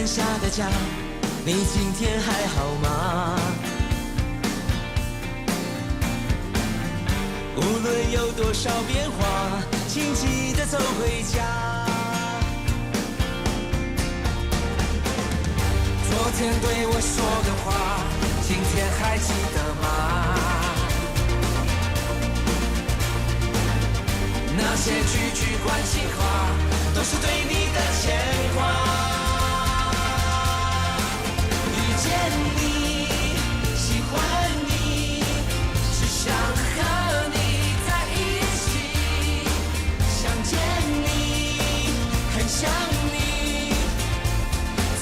下的家，你今天還好嗎？無論有多少變化，請記得走回家。昨天對我說的話，今天還記得嗎？那些句句關心話，都是對你的牽掛。遇見你，喜歡你，只想和你在一起。想見你，很想你，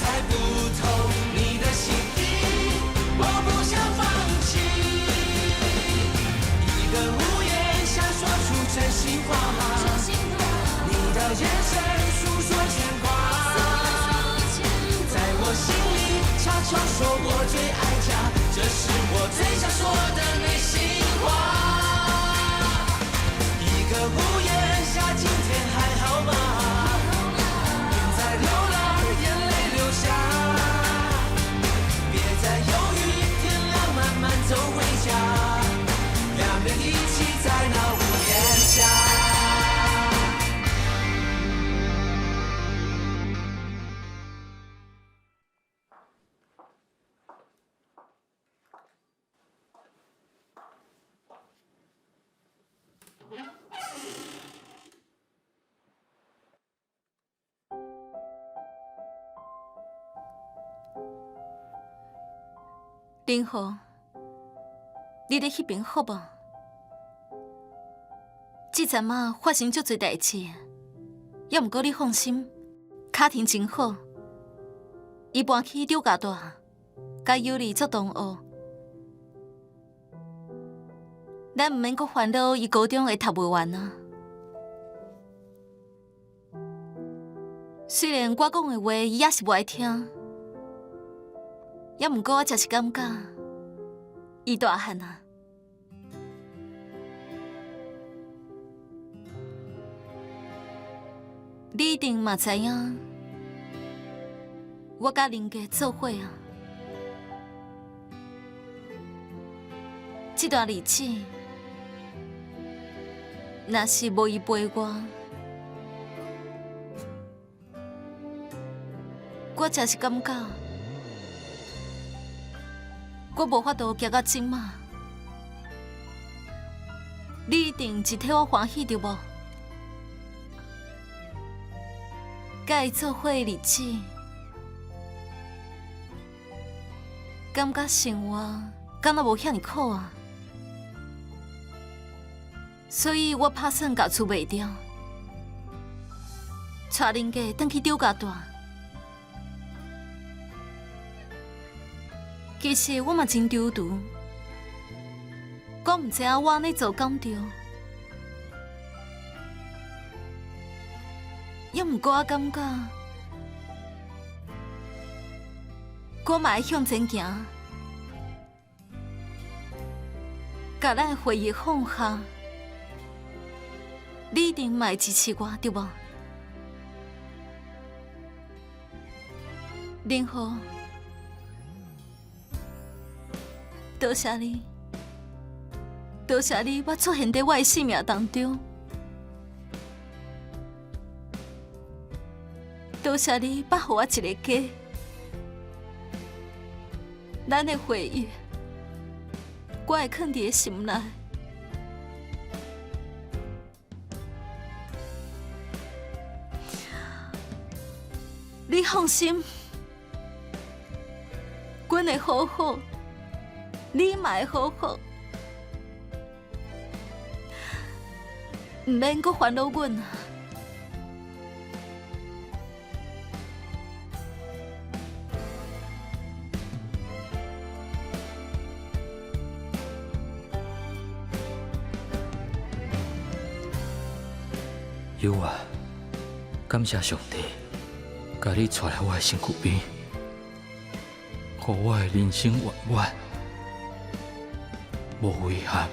猜不透你的心意，我不想放棄。一個屋檐下說出真心話，你的眼神訴說牽掛，在我心裡悄悄說我最愛家，這是我最想說的內心話。一個屋檐下，今天還好嗎？別再流浪，眼淚流下，別再猶豫，天亮慢慢走回家，兩人一起在那屋檐下。林浩，你佇彼爿好無？這陣仔發生足濟代誌，猶毋過你放心，卡婷真好。伊搬去張家大，佮尤莉做同學。咱毋免閣煩惱伊高中會讀袂完啊。雖然我講的話，伊也是無愛聽。猶毋過我就是感覺，伊大漢啊，你一定嘛知影，我佮林家做伙啊。這段日子，若是無伊陪我，我真是感覺。我無法度行到這馬，你一定是替我歡喜著無？佮伊做伙的日子，感覺生活敢若無遐爾苦啊，所以我拍算共厝賣掉，帶林家轉去張家大。其實我嘛真躊躇，我毋知影我按呢做敢對，猶毋過我感覺，我嘛愛向前行，共咱的回憶放下，你一定嘛會支持我，對無？林浩。多謝你，多謝你，捌出現佇我的生命當中。多謝你，捌予我一个家。咱的回憶，我會囥佇心內。你放心，阮會好好。你嘛會好好，毋免閣煩惱阮啊！有啊，感謝上帝，共你帶來我的身軀邊，予我的人生圓滿，無遺憾。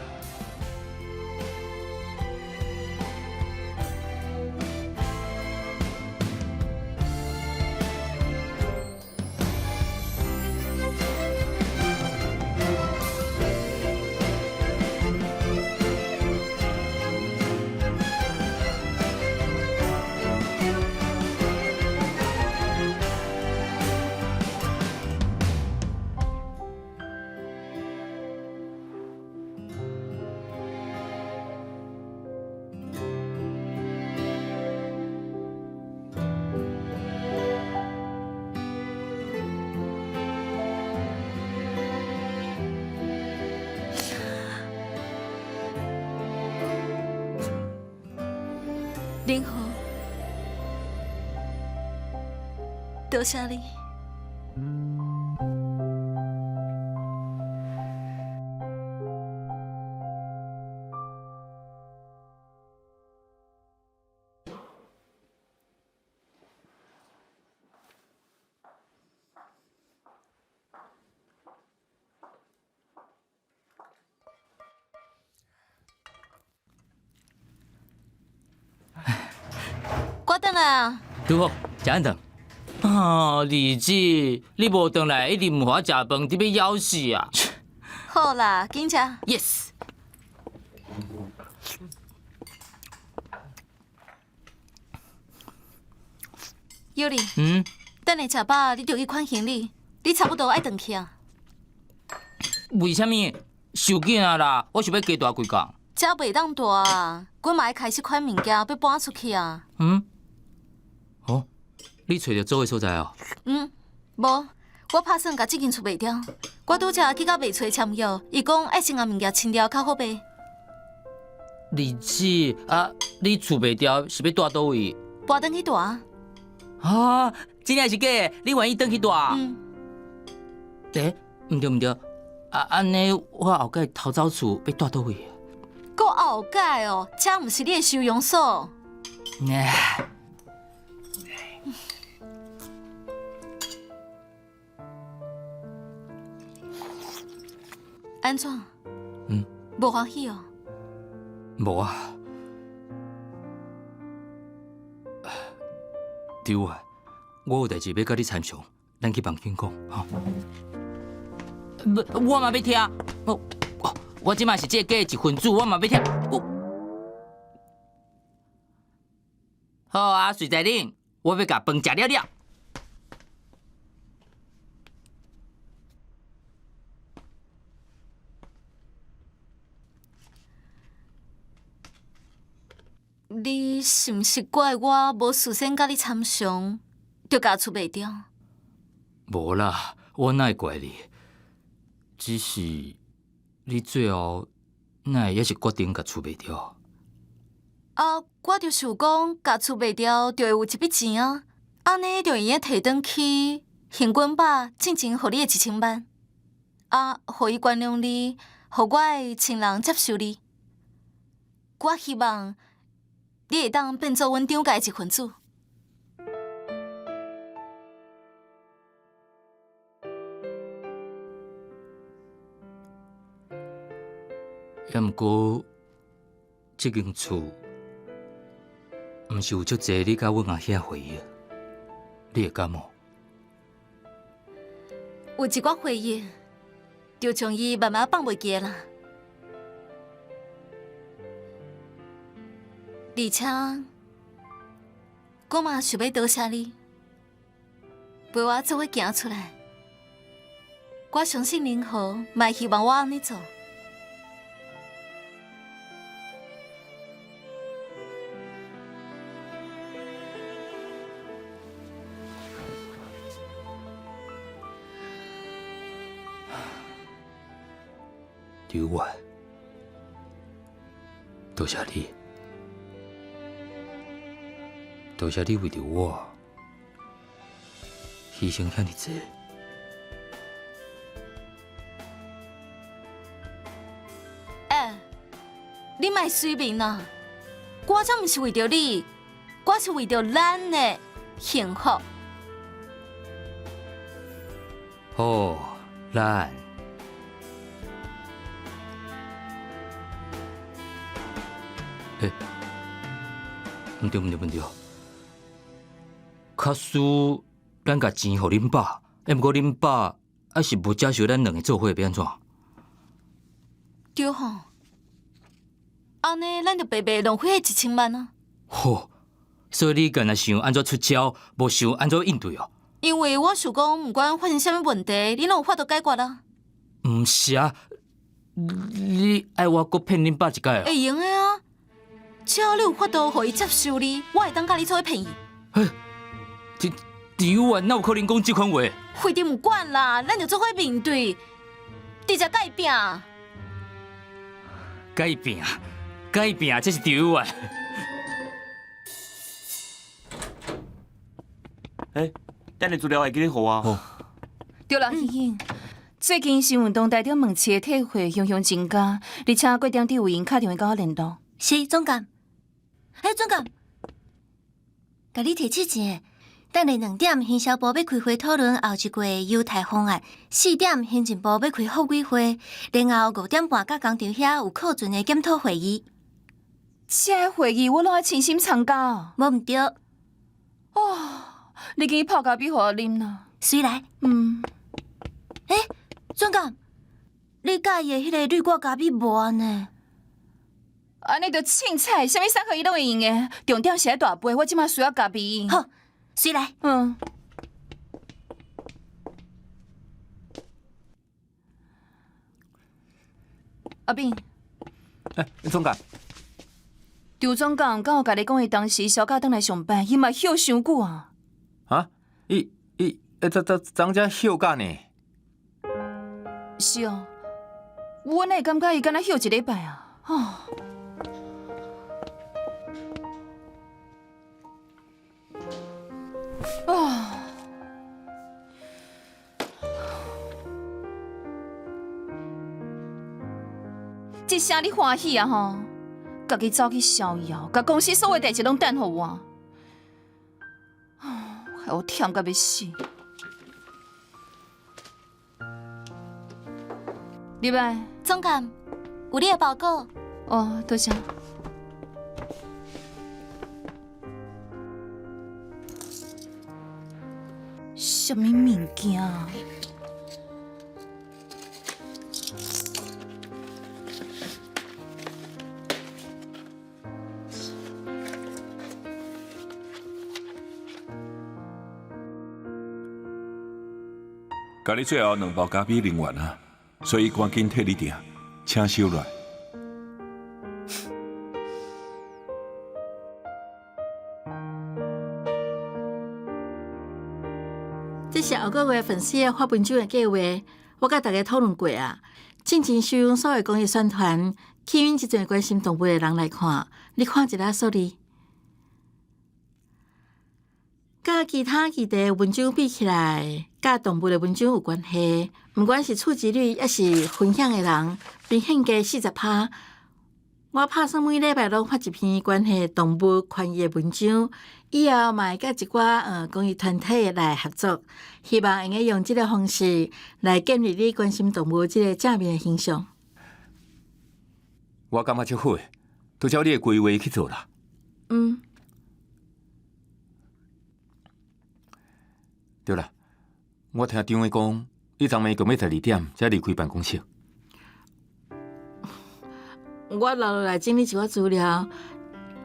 林豪，多謝你。我轉來啊！拄好，食按頓。啊，麗子，你無轉來，一定毋予我食飯，得欲枵死啊！好啦，緊食。 Yes。尤里，嗯，等下食飽，你著去款行李，你差不多愛轉去啊。為啥物？傷緊啊啦！我想欲加蹛幾工。遮袂當蹛啊，阮嘛愛開始款物件，欲搬出去啊。嗯。哦，你揣著租的所在哦？嗯，無，我拍算共這間厝賣掉。我拄才去佮賣厝簽約，伊講愛先共物件清掉較好賣。麗子啊，你厝賣掉是欲蹛佗位？搬轉去蹛啊！啊，真正是假的？你願意轉去蹛？嗯。欸，毋對毋對，啊按呢，我後蓋頭走厝欲蹛佗位？閣後蓋哦，這毋是你的收容所。按怎？嗯。無歡喜哦？無啊。對啊，我有代誌欲佮你參詳，咱去房間講，吼。無，我嘛欲聽。我我這馬是這個家的一分子，我嘛欲聽。我好啊，隨在恁，我欲共飯食了了。你是毋是怪我無事先佮你參詳，就共厝賣掉？無啦，我哪會怪你？只是你最後哪會猶是決定共厝賣掉？啊，我就想講，共厝賣掉就會有一筆錢啊，按呢就會用得提轉去還阮爸進前予你的一千萬，啊，予伊原諒你，予我的親人接受你。我希望你會當變做阮張家的一份子。抑毋過，這間厝毋是有足濟你佮阮阿兄回憶，你會敢無？有一寡回憶，就將伊慢慢放袂記啦。而且，我嘛想欲多謝你，陪我做伙行出來。我相信林豪嘛會希望我按呢做。劉婉，多謝你，多謝你為著我犧牲遐爾濟。欸，你莫隨便啦！我這毋是為著你，我是為著咱的幸福。好，咱。欸，毋對毋對毋對，假使咱共錢予恁爸，欸，毋過恁爸猶是無接受咱兩个做伙，欲按怎？對吼，按呢咱就白白浪費彼一千萬啊！吼，所以你干焦想按怎出招，無想按怎應對哦？因為我想講，毋管發生啥物問題，你攏有法度解決啊！毋是啊，你愛我閣騙恁爸一擺哦？會用的啊，只要你有法度予伊接受你，我會當佮你做伙騙伊。嘿，陳陳婉，哪有可能講這款話？費得毋管啦，咱就做伙面對，直接共伊拚。共伊拚，共伊拚，這是陳婉。欸，等下資料會記得予我。對啦，欣欣，最近新運動台中門市的退貨雄雄增加，而且各店有閒敲電話佮我聯絡。是總監。欸，總監，共你提醒一下，等下2點行銷部欲開會討論後一季優待方案，4點行政部欲開福委會，然後5點半佮工廠遐有庫存的檢討會議。這個會議我攏愛親身參加哦。無毋對。哦，你緊去泡咖啡予我啉啦。隨來。嗯。欸，總監，你佮意的彼个濾掛咖啡無啊呢？按呢就凊彩，啥物三合一攏會用的，重點是愛大杯，我這馬需要咖啡。好，隨來。嗯。阿炳。欸，總監。張總監敢有共你講，伊當時銷假轉來上班，伊嘛歇傷久啊？啊？伊伊欸，怎怎怎才歇假呢？是哦，我哪會感覺伊敢若歇一禮拜啊？哦。啊！這聲你歡喜啊吼！家己走去逍遙，共公司所有代誌攏等予我，害我忝甲欲死。入來，總監，有你的包裹。哦，多謝。啥物物件？共你最後兩包咖啡啉完啊，所以趕緊替你訂，請收落來。這是後個月粉絲頁發文章的計劃，我佮大家討論過啊。進前收容所的公益宣傳，吸引這陣關心動物的人來看。你看一下數字，佮其他議題文章比起來，佮動物的文章有關係。毋管是觸及率，抑是分享的人，明顯加40%。我拍算每禮拜攏發一篇關係動物權益的文章，以後嘛會佮一寡公益團體來合作，希望會用得用這個方式來建立你關心動物這個正面的形象。我感覺足好的，就照你的規劃去做啦。嗯。對啦，我聽張偉講，你昨暝到12點才離開辦公室。我留落來整理一寡資料，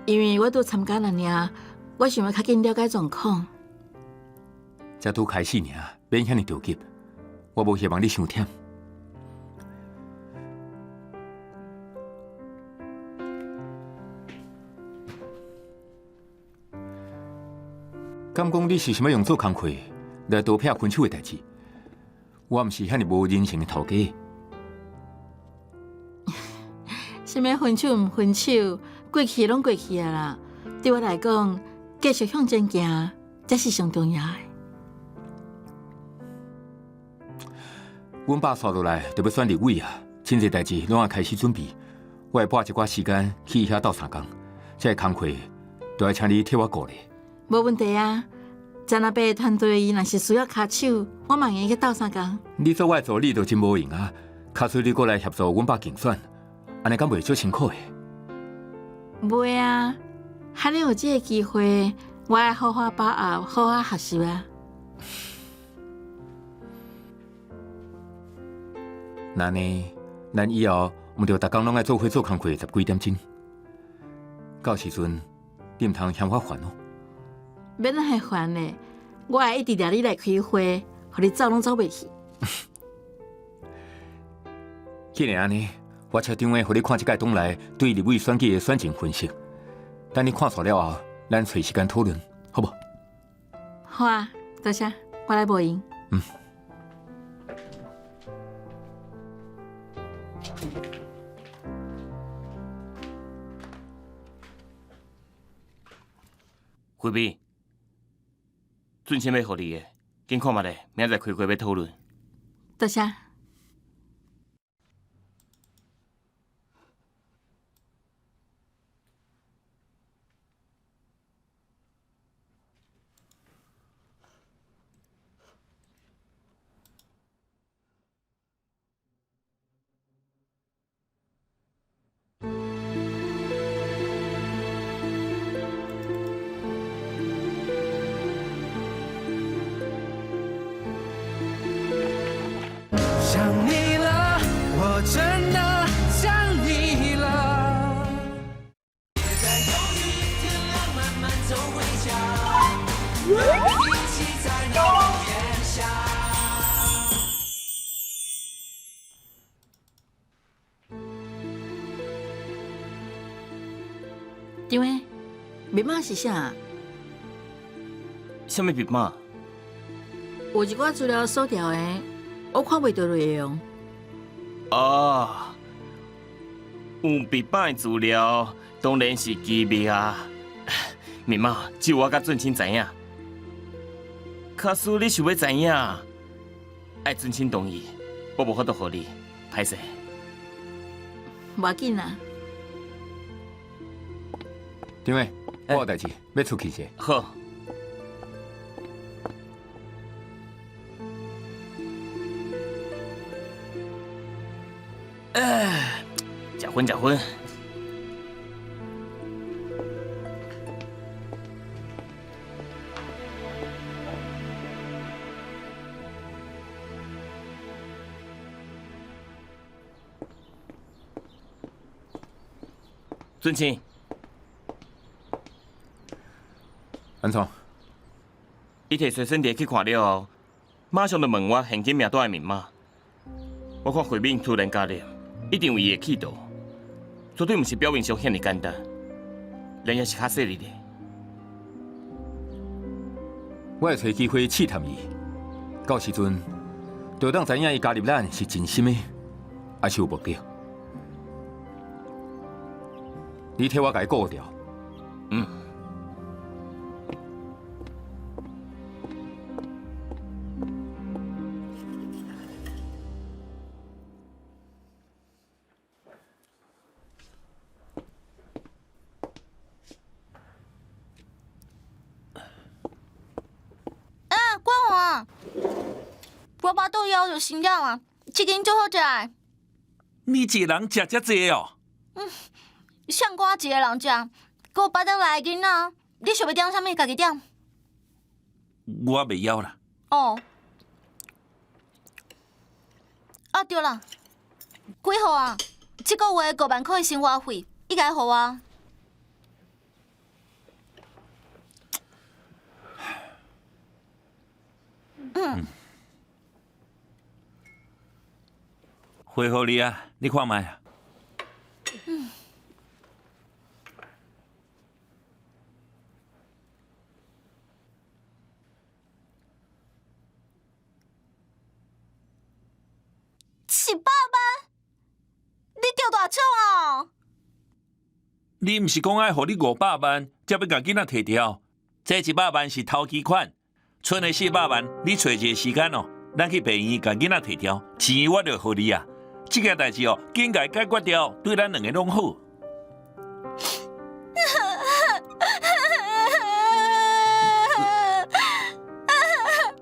因為我拄參加爾，我想欲較緊了解狀況。才拄開始爾，免遐爾著急。我無希望你傷忝。敢講你是想欲用做工課來逃避分手的代誌？我毋是遐爾無人性的頭家。啥物分手毋分手，過去攏過去啊啦。對我來講，繼續向前行才是上重要的。阮爸紲落來就欲選立委啊，真濟代誌攏愛開始準備。我會撥一寡時間去伊遐鬥相共，這个工課就愛請你替我顧咧。無問題啊，陳阿伯團隊伊若是需要跤手，我嘛會用去鬥相共。你做我的助理就真無閒啊，假使你閣來協助阮爸競選，按呢敢袂足辛苦的？袂啊，罕有這個機會，我愛好好把握，好好學習啊。那按呢，咱以後毋著逐工攏愛做伙做工課十幾點鐘，到時陣你毋通嫌我煩哦。欲哪會煩呢？我會一直掠你來開會，予你走攏走袂去。既然按呢，我請張偉予你看這屆黨內對立委選舉的選情分析。等你看煞了後，咱揣時間討論，好無？好啊，多謝，我來無閒。嗯。慧美，准先欲予你的，緊看覓咧，明仔載開會欲討論。多謝。想你了，我真的想你了。別再猶豫，天亮慢慢走回家，一起在你屋檐下。張偉，密碼是啥？啥物密碼？有一寡資料鎖掉的，我看袂著內容。哦，有密碼的資料當然是機密啊。密碼只有我佮俊清知影。假使你想欲知影，愛俊清同意，我無法度予你，歹勢。無要緊啦。張偉，我有代誌，欲出去一下。好。哎，食薰食薰。俊清，按怎？伊提隨身碟去看了後，馬上就問我現金名單的密碼。我看慧敏突然加入，一定有伊的企圖，絕對毋是表面上遐爾簡單。咱猶是較細膩的。我會揣機會試探伊，到時陣就當知影伊加入咱是真心的，抑是有目的。你替我共伊顧著。嗯。啊，冠華，我巴肚枵就先了啊，這間足好食的。你一个人食遮濟哦？嗯，誰講我一个人食，閣有巴轉來的囡仔，你想欲點啥物，家己點。我袂枵啦。哦。啊對啦，幾號啊？這個月5萬塊的生活費，你該予我。嗯。回予你啊，你看覓啊？嗯。100萬？你中大獎哦！你毋是講愛予你500萬，才欲共囡仔提掉？這100萬是頭期款，賰的400萬，你揣一個時間哦，咱去病院共囡仔提掉，錢我就予你啊。這件代誌哦，緊共解決掉，對咱兩个攏好。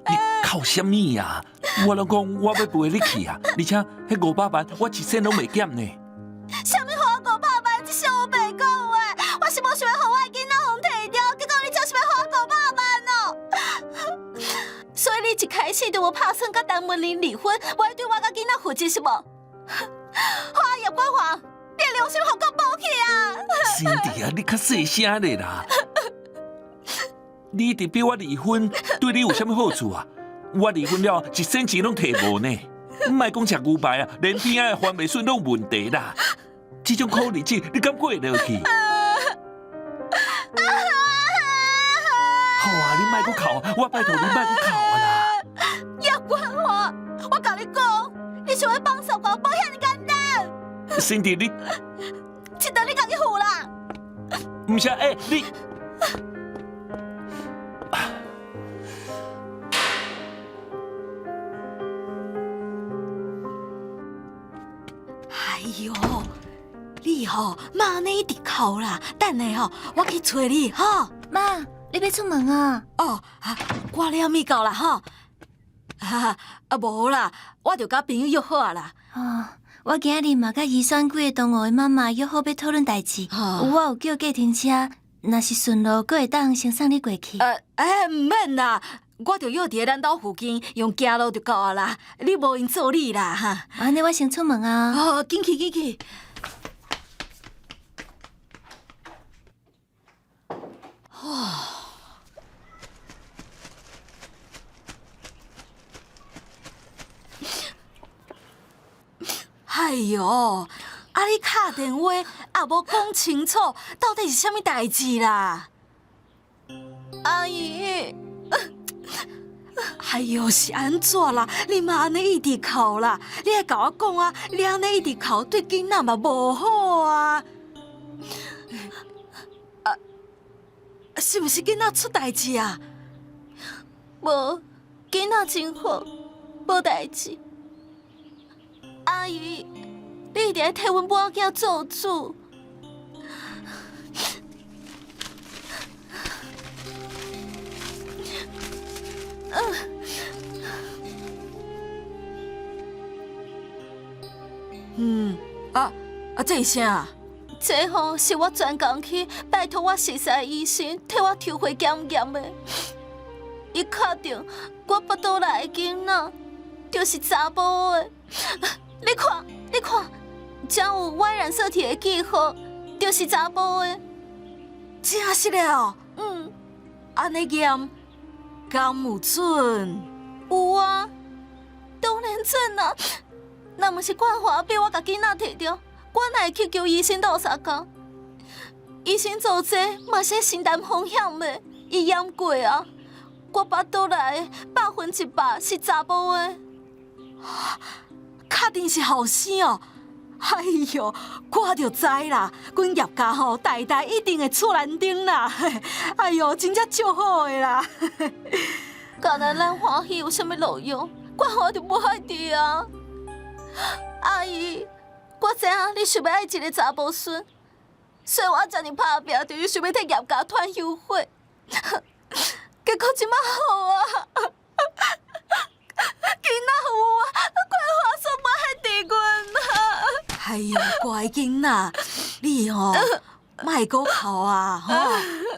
你哭啥物啊？我攏講我欲陪你去啊，而且彼500萬我一仙攏袂減呢。啥物予我500萬？這是烏白講話！我是無想欲予我的囡仔予提掉，結果你就是欲予我500萬哦。所以你一開始就無拍算佮陳文玲離婚，無愛對我佮囡仔負責是無？花葉冠華，你的良心予國保去啊！辛迪啊，你較細聲咧啦！你一直逼我離婚，對你有啥物好處啊？我離婚了，一仙錢攏提無呢。莫講食牛排啊，連邊仔的番麥筍攏有問題啦。這種苦日子，你敢過會落去？好啊，你莫閣哭，我拜託你莫閣哭啊啦！葉冠華，我共你講，你想欲放手我，無遐爾簡單。辛迪，你這頓你家己付啦。毋是啊，欸，你。吼，莫按呢一直哭啦，等下吼，我去揣你吼。妈，你欲出门啊？哦，啊，我了物到啦吼。啊，啊无啦，我就佮朋友约好啊啦。哦，我今日嘛佮宜选几个同学的妈妈约好欲讨论代志，我有叫计程车，若是顺路，阁会当先送你过去。欸，毋免啦，我就约伫咧咱兜附近，用行路就到啊啦。你无闲做你啦哈。按呢我先出门啊。哦，紧去紧去。哦。哎哟，啊你敲电话也无讲清楚，到底是啥物代志啦？阿姨，哎哟，是按怎啦？你嘛按呢一直哭啦？你爱共我讲啊，你按呢一直哭对囡仔嘛无好啊。啊，是毋是囡仔出代志啊？无，囡仔真好，无代志。阿姨，你一定爱替阮某仔做主。嗯，啊啊，这是啥？这吼是我专工去拜托我熟似的医生替我抽血检验的。伊确定我腹肚内的囡仔就是查某的。你看，你看，这有 Y 染色体的记号，就是查某的。真实的哦。嗯。按呢验，敢有准？有啊，当然准啊。若毋是冠华逼我共囡仔提著，我哪会去求医生斗相共？医生做这嘛是承担风险的，伊验过啊。我腹肚内100%是查某的，确定是后生哦。哎哟，我就知啦，阮叶家吼代代一定会出男丁啦。哎哟，真正足好的啦。敢若咱欢喜有啥物路用，冠华就无爱伫啊。阿姨，我知影你想欲爱一个查某孙，所以我遮尔拍拚，就是想欲替叶家传香火。结果这摆好啊，囡仔有啊，冠华煞无爱伫阮啊。哎哟，乖囡仔，你吼莫阁哭啊吼！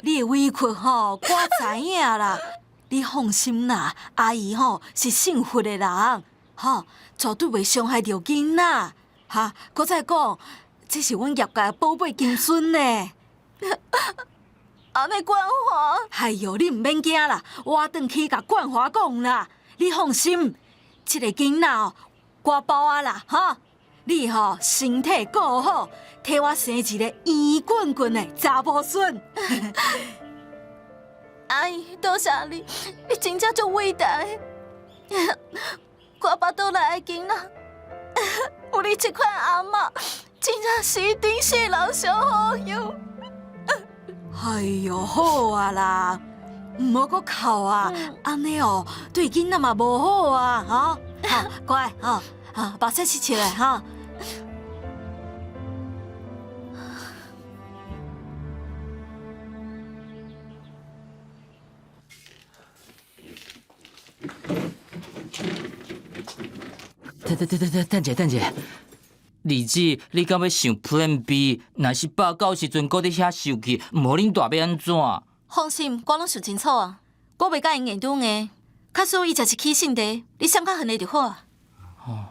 你的委屈吼，我知影啦。你放心啦，阿姨吼是信佛的人，吼绝对袂伤害著囡仔。哈，阁再讲，这是阮叶家的宝贝金孙呢。按呢冠华，哎哟，你毋免惊啦，我转去共冠华讲啦。你放心，这个囡仔哦，我包啊啦，哈。你吼身体顾好，替我生一个圆滚滚的查某孙。阿姨，多谢你，你真正足伟大的。我腹肚内的囡仔，有你这款阿嬷，真正是顶世人上好用。哎哟，好啊啦，毋好阁哭啊，按呢哦，对囡仔嘛无好啊，吼。好，乖，吼，啊，目屎拭拭来，哈。等等等等等者，等者，丽姊，你敢欲想 Plan B？若是爸到时阵阁伫遐受气，毋予恁大欲按怎？放心，我拢想清楚啊，我袂佮𪜶硬拄硬。假使伊食一起性地，你闪较远的就好啊。哦。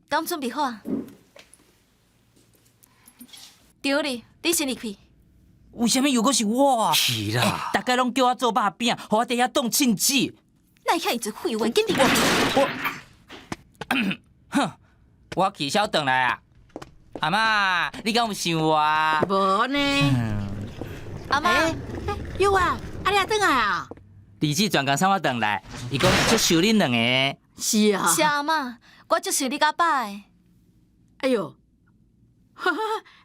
敢准备好啊？张你，你先入去。为啥物又阁是我？是啦，大家拢叫我做肉饼，予我伫遐挡凊子。哪会遐济废话？紧入去。我，哼，我气消转来啊！阿嬷，你敢有想我？无呢。阿嬷，有啊，啊你也转来啊？丽姊专工送我转来，伊讲足想恁两个。是啊。是啊，阿嬷，我足想你佮爸的。哎哟，哈哈，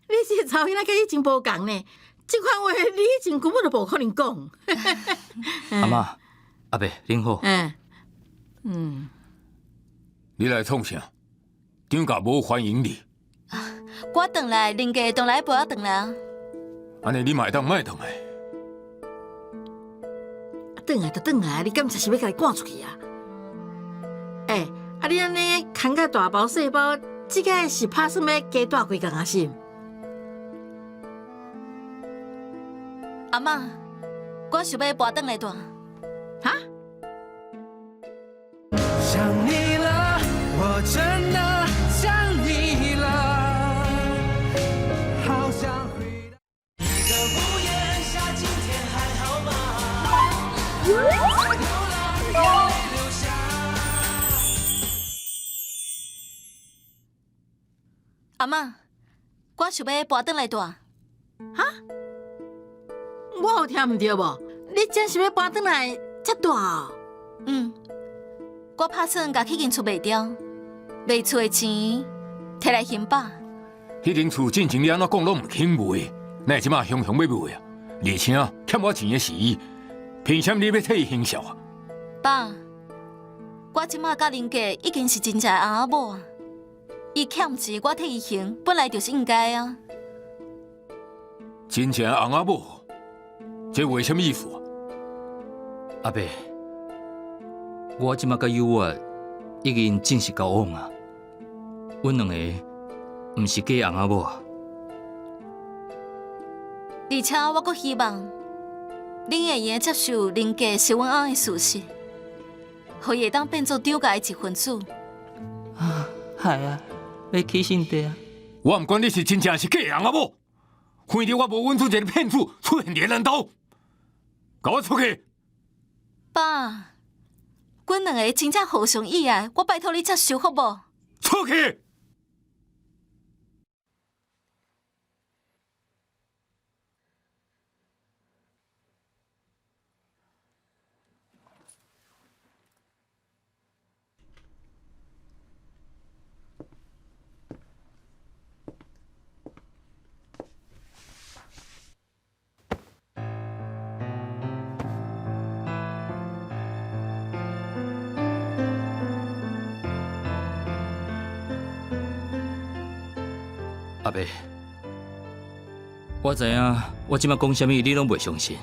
你这个查某囡仔佮以前无仝呢，这款话你以前根本就无可能讲。阿嬷，阿伯，恁好。嗯嗯。你来创啥？张家无欢迎你，我轉來，林家當然陪我轉來啊。按呢你嘛會當莫轉來。轉來就轉來，你敢真是欲共伊趕出去啊？欸，啊你按呢牽甲大包細包，這个是拍算欲加蹛幾工啊？是？阿嬤，我想欲搬轉來蹛。哈？想你了，我真的想你了，好想回到一個屋檐下，今天還好嗎？在流浪，眼淚流下。阿嬤，我想欲搬轉來蹛。哈？我有聽毋著無？你真是欲搬轉來遮蹛哦？嗯，我拍算共彼間厝賣掉，賣厝的錢提來還爸。彼間厝進前你按怎講攏毋肯賣，哪會這馬雄雄欲賣啊？而且欠我錢的是伊，憑啥物你欲替伊行孝啊？爸，我這馬佮林家已經是真正的翁仔某啊，伊欠錢我替伊還，本來就是應該啊。真正的翁仔某，這話啥物意思啊？阿伯，我這馬佮有月已經正式交往啊，阮兩個毋是假翁仔某啊。而且我閣希望恁會用得接受林家是阮翁的事實，予伊會當變做張家的一份子。啊，係啊，欲起性地啊！我毋管你是真正是假翁仔某，反正我無允准一个騙子出現佇咱兜，共我出去！爸，阮兩个真正互相意愛，我拜託你接受好無？出去！阿伯，我知影，我這馬講啥物，你攏袂相信。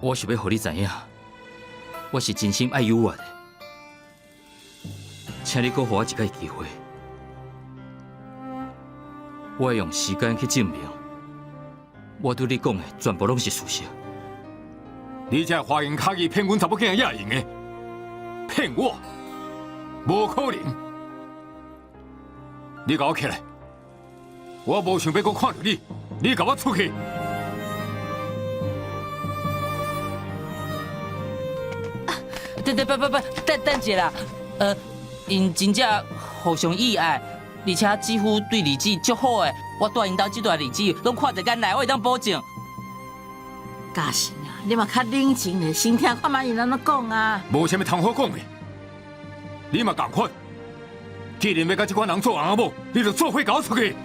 我想欲予你知影，我是真心愛有月的，請你閣予我一擺機會，我會用時間去證明，我對你講的全部攏是事實。你這花言巧語騙阮查某囝也會用的，騙我，無可能！你共我起來！我無想欲閣看著你，你共我出去！等等，不不不，等等一下啦。𪜶真正互相意愛，而且姊夫對二姊足好的，我蹛𪜶兜這段日子攏看在眼內，我會當保證。嘉誠啊，你嘛較冷靜咧，先聽看覓𪜶按怎講啊。無啥物通好講的，你嘛仝款。既然欲佮這款人做翁仔某，你就做伙共我出去。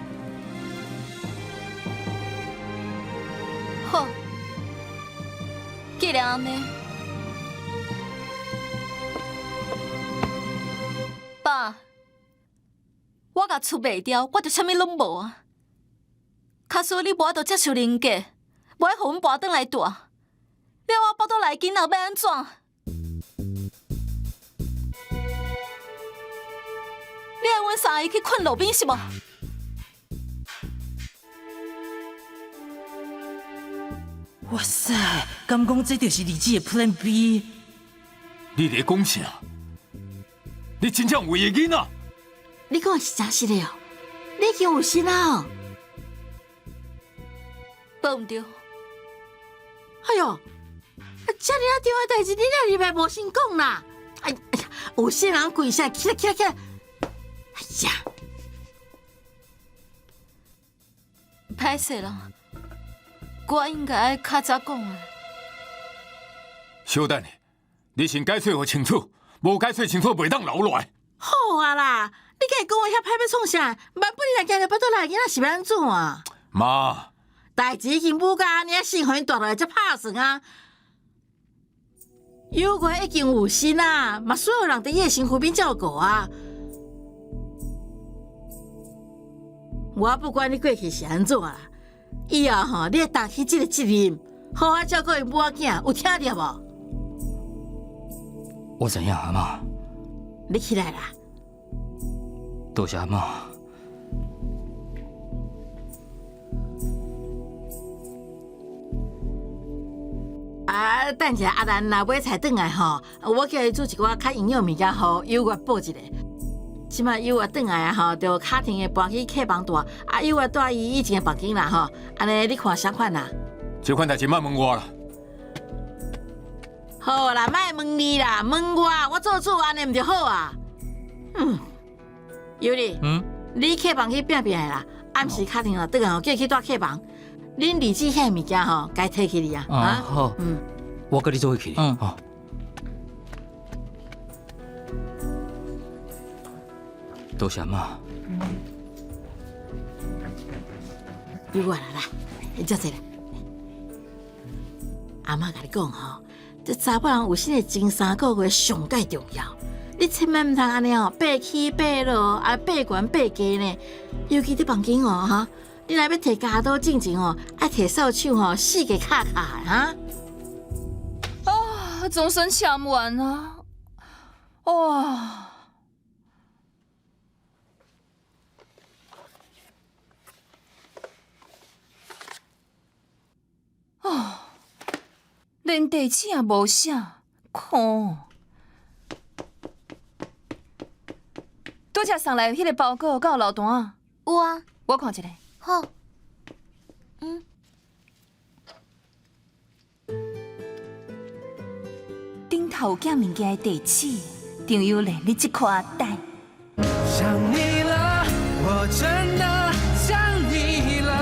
好，既然按呢，爸，我共厝賣掉，我就啥物攏無啊。假使你無法度接受林家，無愛予阮搬轉來蹛，了我腹肚內囡仔欲按怎？你愛阮三个去睏路邊是無？哇塞，敢講這就是二姊的 Plan B？你佇咧講啥？你真正為伊囡仔？你講的是真實的哦？你已經有心啊？報毋著。哎喲，遮爾啊重的代誌，你哪入來無先講啦？哎哎呀，有心人跪下，起來起來起來！哎呀，歹勢啦，我應該較早講啊。小等下，你先解釋予清楚，無解釋清楚，袂當留落來。好啊啦，你家己講話遐歹欲創啥？萬不你若驚著腹肚內囡仔是欲按怎啊？媽，代誌已經母甲按呢，先予𪜶蹛落來才拍算啊。有月已經有心啊，嘛需要人佇伊的身軀邊照顧啊。我不管你过去是按怎啦，以后吼，你会担起这个责任，好好照顾𪜶母仔囝，有听著无？我知影阿嬷。你起来啦。多谢阿嬷。啊，等一下阿兰若买菜转来吼，我叫伊煮一寡较营养物件，予幼月补一下。这摆幼月转来啊吼，就敲电话搬去客房住，啊幼月住伊以前的房间啦吼。按呢，你看啥款啦？这款代志莫问我啦。好啦，莫问你啦，问我，我做主按呢毋就好啊？嗯，尤里，你客房去拼拼的啦，暗时敲电话转来吼，叫伊去住客房。恁二姊遐物件吼，该提起哩啊！啊好，我佮你做伙去。嗯，好。多谢妈。你过来啦，你坐坐啦。阿嬷共你讲吼，这查某人有身的前三个月上盖重要，你千万毋通按呢哦，爬起爬落，啊爬悬爬低呢。尤其伫房间哦，哈，你若欲提镊刀进前哦，爱提扫帚吼，四界敲敲的哈。啊，总算签完啊！哇！哦，连地址也无写，看。拄才送来彼个包裹，敢有落单啊？有啊，我看一下。好。顶头有寄物件的地址，张幼莲，你这块蛋。想你了，我真的想你了，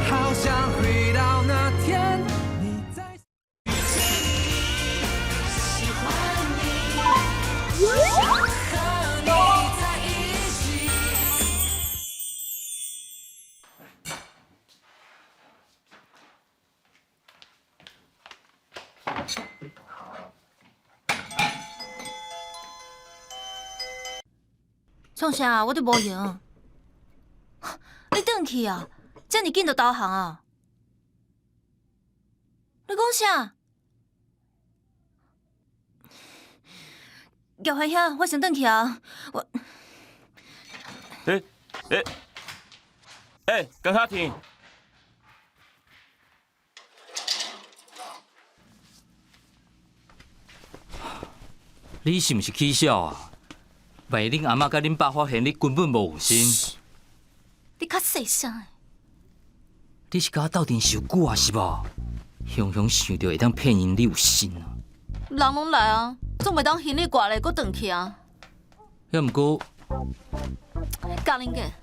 好想回到那天你在。喜欢你，想和你在一起。创啥？我都无闲。你转去啊？遮尔紧就投降啊？你讲啥？叶怀兄，我先转去啊。我。欸欸欸，江卡婷。你是毋是起痟啊？万一恁阿嬷佮恁爸发现你根本无有身，你较细声。你是佮我斗阵伤久啊，是无？雄雄想著会当骗𪜶你有身啊？人拢来啊，总袂当行李挂咧，阁转去啊。抑毋过，江玲姐，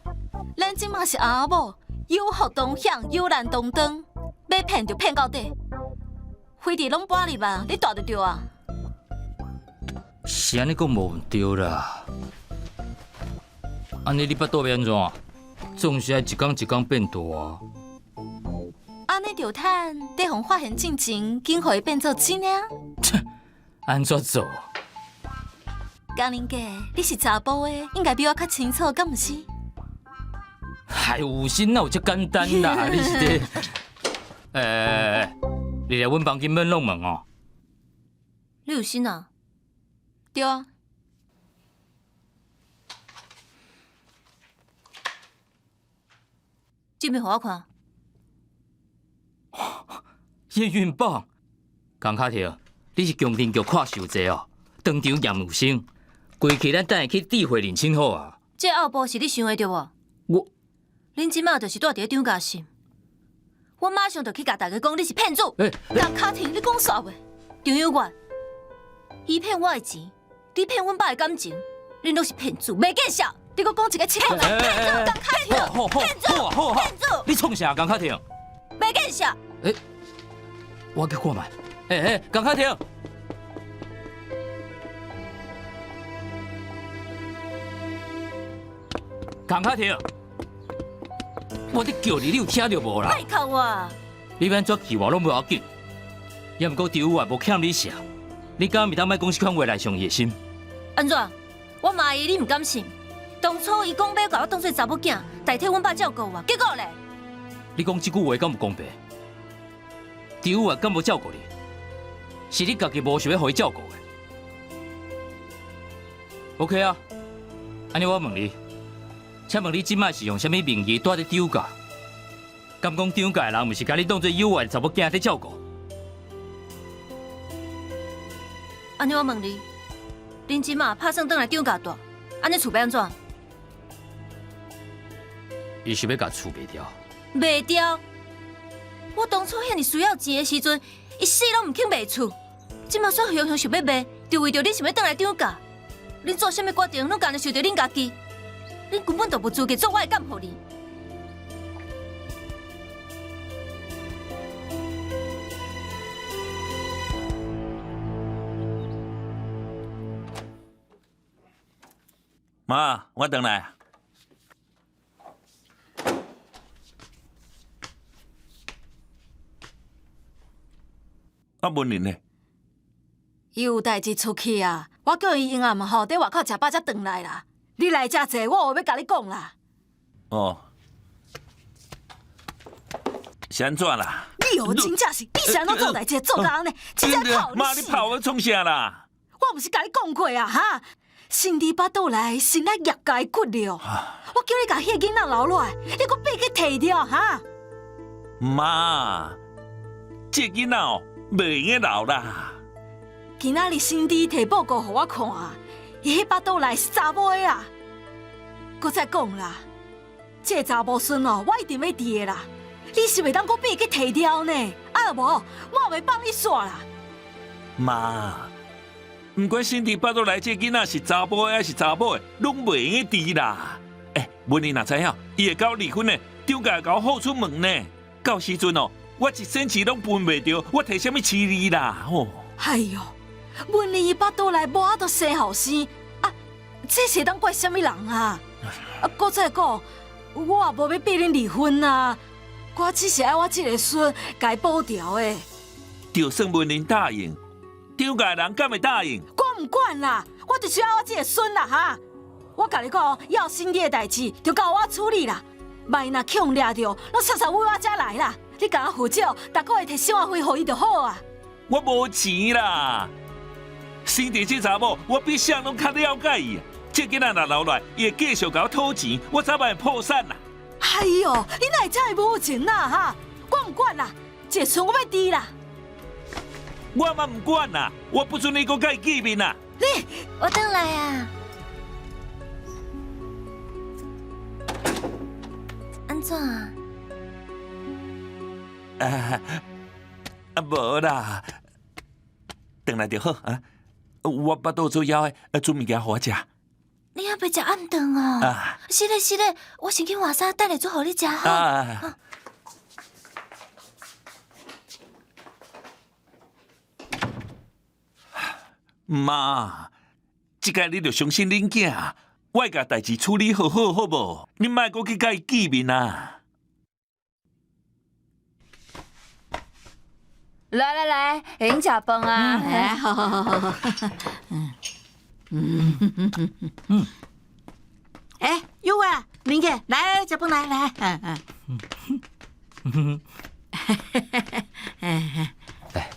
咱这马是翁仔某，有福同享，有难同当，欲骗就骗到底。飞碟拢搬入啊，你蹛就对啊。是按呢讲无毋对啦。按呢你腹肚欲按怎？总是爱一工一工变大啊。按呢就趁你予发现进前，紧予伊变做真的啊。切，按怎做？江玲姐，你是查埔的，应该比我较清楚，敢毋是？还有身哪有遮简单啦？你是咧？欸，你来阮房间免弄门哦。你有身啊？对啊。这边予我看。验孕棒，江卡婷，你是强定局看伤济哦，当场验有身，规气咱等下去智慧认亲好啊。这后部是你想的对无？我，恁这马就是住伫咧张家心，我马上就去共大家讲你是骗子。欸，江卡婷，你讲煞未？张有月，伊骗我的钱，你骗阮爸的感情，恁拢是骗子，袂见笑。你阁讲一个七骗子，骗子，江卡婷，骗子，骗子，你创啥？江卡婷，袂见笑。欸，我去看觅。欸欸，江卡婷。江卡婷，我伫叫你，你有听著无啦？莫靠我！你欲按怎气我拢无要紧，也毋过张有月无欠你啥，你敢袂当莫讲这款话来伤伊的心？按怎？我骂伊，你毋敢信？当初伊讲欲共我当做查某囝，代替阮爸照顾我，结果咧？你讲这句话敢有公平？张月敢无照顾你？是你家己无想欲予伊照顾的。OK 啊，按呢我问你，请问你这摆是用啥物名义蹛伫张家？敢讲张家的人，毋是共你当做有爱的查某囝伫照顾？按呢我问你，恁这马拍算转来张家蹛，按呢厝欲按怎？伊是欲共厝卖掉。卖掉？我当初遐尔需要钱的时阵，伊死拢毋肯卖厝，这马煞雄雄想欲卖，就为著恁想欲转来张家。恁做啥物决定，拢干焦受著恁家己，恁根本就无资格做我的监护人。妈，我转来。啊，文玲呢？伊有代志出去啊，我叫伊闲暗吼，伫外口食饱才转来啦。你来遮坐，我有话欲共你讲啦。哦，是按怎啦？你哦，真正是，你是按怎做代志做到按呢？真正臭妈，你拍我创啥啦？我毋是共你讲过啊，哈！身体腹肚内是咱叶家的骨肉，我叫你共彼个囡仔留落来，你阁爬去提著哈？妈，这个囡仔哦，袂用得留啦。今仔日身体提报告予我看，伊彼腹肚内是查某的啊！阁再讲啦，这个查某孙哦，我一定欲治的啦。你是袂当阁爬去提著呢？啊若无，我也袂放你煞啦。妈，毋管身体腹肚内这个囡仔是查埔的抑是查某的，拢袂用得治啦。欸，文玲若知影，伊会佮我离婚呢，张家会共我吼出门呢。到时阵哦，我一仙钱拢分袂著，我提啥物饲你啦？吼！哎哟，文玲伊腹肚内无法度生后生，啊，这是会当怪啥物人啊？啊，阁再讲，我也无欲逼恁离婚啊，我只是爱我这个孙共伊保牢的。就算文玲答应，张家人敢会答应？我毋管啦，我就是爱我这个孙啦哈！我共你讲，要身体的代志就交我处理啦。万一若去予掠著，拢煞煞为我遮来啦。你共我负责，逐个月提生活费予伊就好啊。我无钱啦，生弟这查某，我比谁拢较了解伊。这囡仔若留落来，伊会继续共我讨钱，我早晚会破产啦。哎哟，你哪会遮尔无情啊哈？我毋管啦，这个孙我欲治啦。我嘛毋管啦，我不准你阁共伊见面啦。你，我转来啊。按怎啊？啊，啊，无啦，转来就好啊。我腹肚做枵的，煮物件予我食。你犹袂食暗顿哦？啊。是咧是咧，我先去换衫，等下煮予你食哈。啊。妈，这摆你著相信恁囝，我会共代志处理好好，好无？你莫阁去共伊见面啊！来来来，会用食饭啊！哎，好好好好好，嗯嗯嗯嗯。哎，有啊，林姐，来来食饭来来，嗯嗯。来。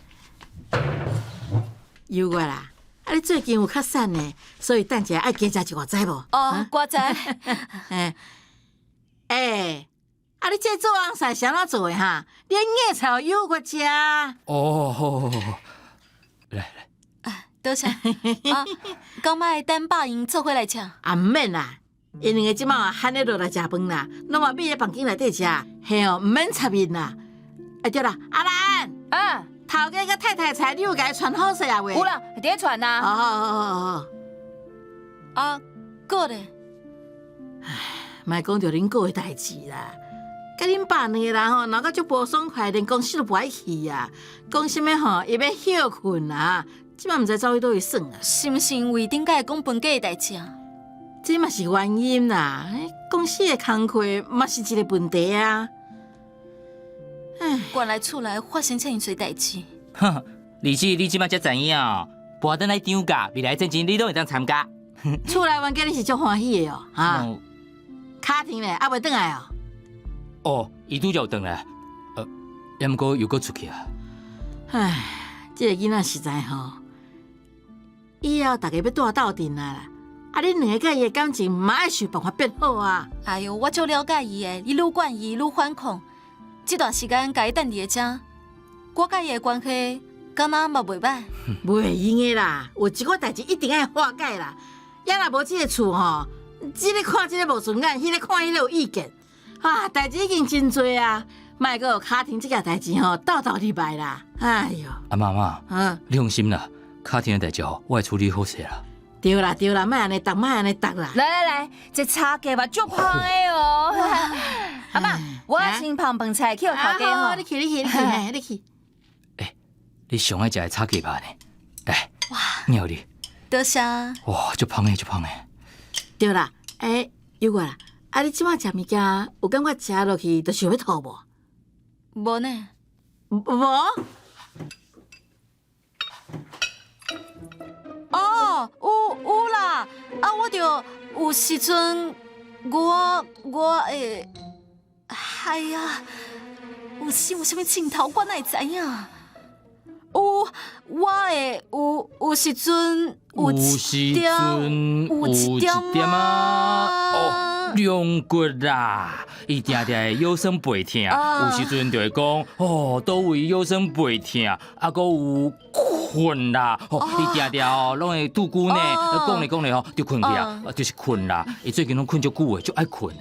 有我啦，啊，你最近有较瘦呢，所以等一下爱加食一寡，知无？哦，我知。哎，欸，啊，你这做红菜是按怎做的哈？你硬菜予有我食。哦，好好好，来来。多谢。啊，敢爱等爸𪜶做伙来食？啊，毋免啦，𪜶两个这马喊咧落来食饭啦，拢嘛覕咧房间内底食，嘿哦，毋免插𪜶啦。啊对啦，阿兰，啊，头家佮太太菜，你有共伊传好势啊未？有啦，伫咧传啊。好好好好好。啊，阁咧？唉，莫讲著恁阁的代志啦。佮恁爸两个人吼闹甲足无爽快，连公司都无爱去啊。讲啥物吼，伊欲歇睏啊，这马毋知走去佗位耍啊。是毋是因为顶摆讲分家的代志啊？这嘛是原因啦。公司的工课嘛是一个问题啊。唉，原来厝内发生这尔济代志。哼，而且你这马才知影哦，跋转来张家，未来战争你拢会当参加。厝內冤家你是足歡喜的哦，哈？卡婷咧，猶未轉來哦。哦，伊拄才有轉來，猶毋過又閣出去啊。唉，這個囡仔實在吼，以後逐家欲蹛鬥陣啊啦。啊，恁兩个佮伊的感情嘛愛想辦法變好啊。哎喲，我足了解伊的，伊愈管伊愈反抗。這段時間共伊等佇咧遮，我佮伊的關係敢若嘛袂䆀。袂用的啦，有一寡代誌一定愛化解啦。抑若無這个厝吼，這个看這个無順眼，彼个看彼个有意見，啊，代誌已經真濟啊，莫閣予卡婷這件代誌吼鬥鬥入來啦。哎喲，阿嬤阿嬤，你放心啦，卡婷的代誌吼，我會處理好勢啦。對啦對啦，莫按呢答，莫按呢答啦。來來來，這炒雞肉足香的哦。阿嬤，我先捧飯菜去予頭家吼。你去你去你去，你去。欸，你上愛食的炒雞肉呢？來，ញា你。多謝。哇，足香的，足香的。對啦，欸，有我啦，啊，你這擺食物件，有感覺食落去就想欲吐無？無呢。無？哦，有有啦，啊，我就有時陣，我我會，哎呀，有時有啥物鏡頭，我哪會知影？有，我會有有時陣有一點，有一點啊，哦，龍骨啦，伊定定會腰酸背疼，有時陣就會講，哦，佗位腰酸背疼，啊，閣有睏啦，吼，伊定定哦，攏會拄久呢，講咧講咧吼，就睏去啊，就是睏啦。伊最近攏睏足久的，足愛睏的。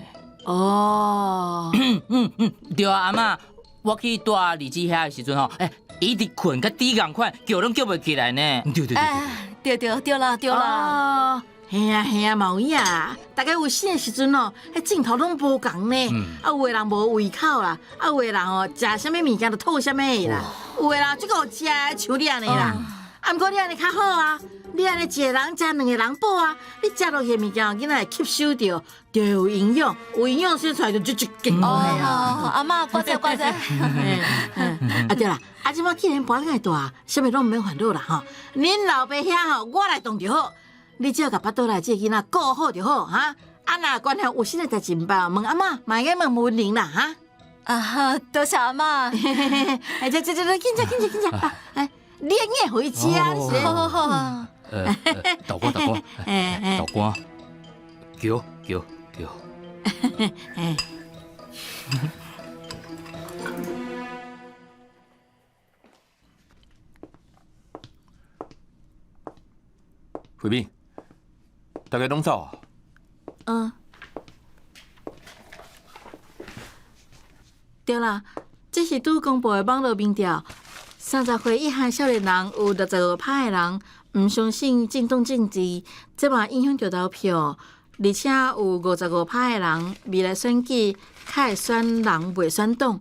哦，嗯嗯，對啊，阿嬤，我去蹛兒子遐的時陣吼，欸，伊一直睏，佮豬仝款，叫攏叫袂起來呢。對對對對對對啦對啦。嘿啊嘿啊，嘛有影，大家有醒的時陣哦，彼鏡頭攏無仝呢。啊，有的人無胃口啦，啊，有的人哦，食啥物物件就吐啥物的啦。有的人足夠食，像你按呢啦。啊，毋過你按呢較好啊，你按呢一個人食兩個人飽啊，你食落去的物件，囡仔會吸收著，就會有營養，有營養生出來就足足健康的啊。阿嬤，多謝多謝。啊對啦，啊這擺既然搬來蹛，啥物攏毋免煩惱啦吼。恁老爸遐吼，我來動就好。你只要共腹肚內這个囡仔顧好就好，哈。啊，若關係有啥物代誌毋捌，問阿嬤，嘛會使問文玲啦，哈。啊，多謝阿嬤。哎，這這這，緊食緊食緊食，哎，你硬予伊食啊，你是。好好好。豆干豆干，豆干，叫叫叫。慧敏，大家攏走啊？嗯。對啦，這是拄公布的網路民調，30歲以下少年人有65%的人毋相信政黨政治，這嘛影響著投票。而且有55%的人未來選舉較會選人，袂選黨。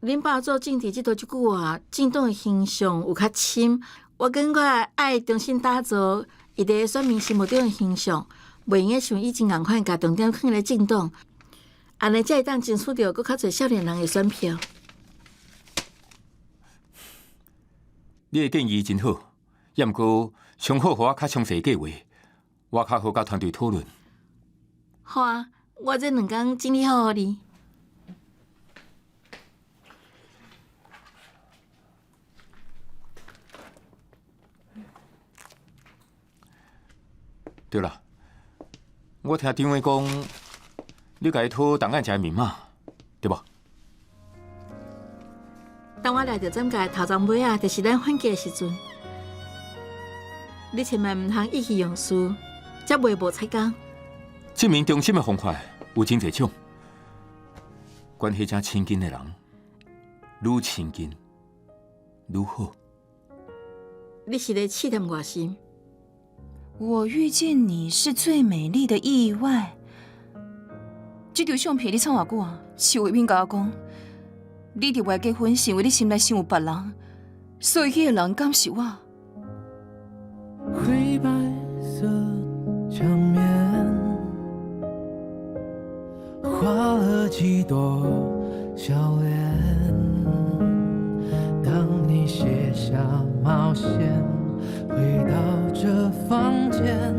恁爸做政治這道遮久啊，政黨的形象有較深。我感覺愛重新打造伊佇選民心目中的形象，袂用得像以前仝款，共重點放咧政黨，按呢才會當爭取著閣較濟少年人的選票。你的建議真好，猶毋過上好予我較詳細計劃，我較好佮團隊討論。好啊，我這兩工整理好予你。對啦，我聽張偉講，你共伊討檔案食的密碼，對無？當我掠著轉介頭鬃尾仔，就是咱反擊的時陣。你千萬毋通意氣用事，才袂無彩工。證明忠心的方法有真濟種，關係誠親近的人，愈親近愈好。你是咧試探我心？我遇見你是最美麗的意外。這張相片你藏偌久啊？是慧敏共我講，你佇外結婚是因為你心內想有別人，所以彼個人敢是我？灰白色牆面，畫了幾朵笑臉。當你卸下帽線，回到這房間。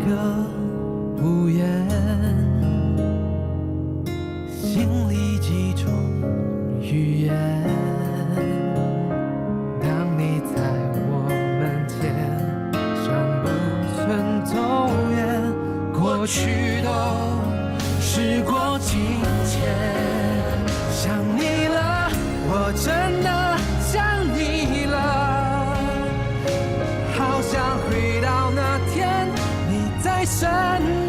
個屋檐，心裡幾種語言。當你在我門前，像不曾走遠，過去都時過境遷。想你了，我真的想你了，好想回到那天你在身邊。